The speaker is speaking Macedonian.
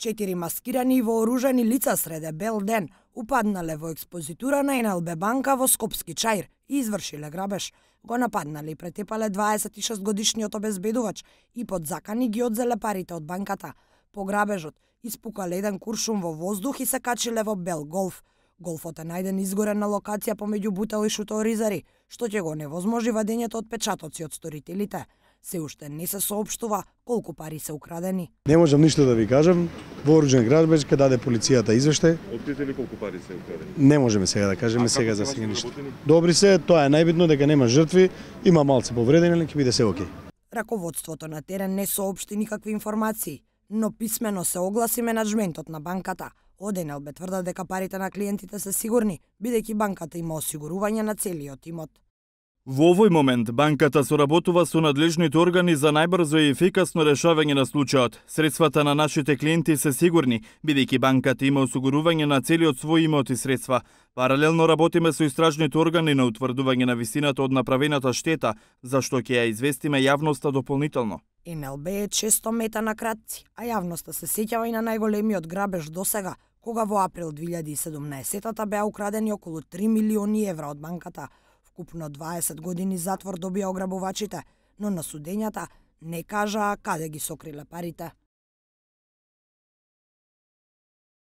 4 маскирани и вооружени лица среде бел ден упаднале во експозитура на НЛБ банка во Скопски Чаир и извршиле грабеж. Го нападнале и претепале 26-годишниот обезбедувач и под закани ги одзеле парите од банката. По грабежот испукале еден куршум во воздух и се качиле во бел голф. Голфот е најден изгорен на локација помеѓу бутел и шуторизари, што ќе го невозможи вадењето од печатоци од сторителите. Се уште не се соопштува колку пари се украдени. Не можам ништо да ви кажам. Вооружен грабеж ке даде полицијата извештај. Открите ли колку пари се украдени? Не можеме сега да кажеме сега за сега ништо. Добри се, тоа е најбитно дека нема жртви, има малце повредени, але ќе биде се окей. Раководството на терен не соопшти никакви информации, но писмено се огласи менаџментот на банката. Од НЛБ тврдат дека парите на клиентите се сигурни, бидејќи банката има осигурување на целиот имот. Во овој момент банката соработува со надлежните органи за најбрзо и ефикасно решавање на случајот. Средствата на нашите клиенти се сигурни, бидејќи банката има осигурување на целиот свој имот и средства. Паралелно работиме со истражните органи на утврдување на висината од направената штета, за што ќе ја известиме јавноста дополнително. НЛБ е често мета на кратци, а јавноста се сеќава и на најголемиот грабеж досега, кога во април 2017 беа украдени околу 3 милиони евра од банката. Вкупно 20 години затвор добија ограбувачите, но на судењата не кажаа каде ги сокриле парите.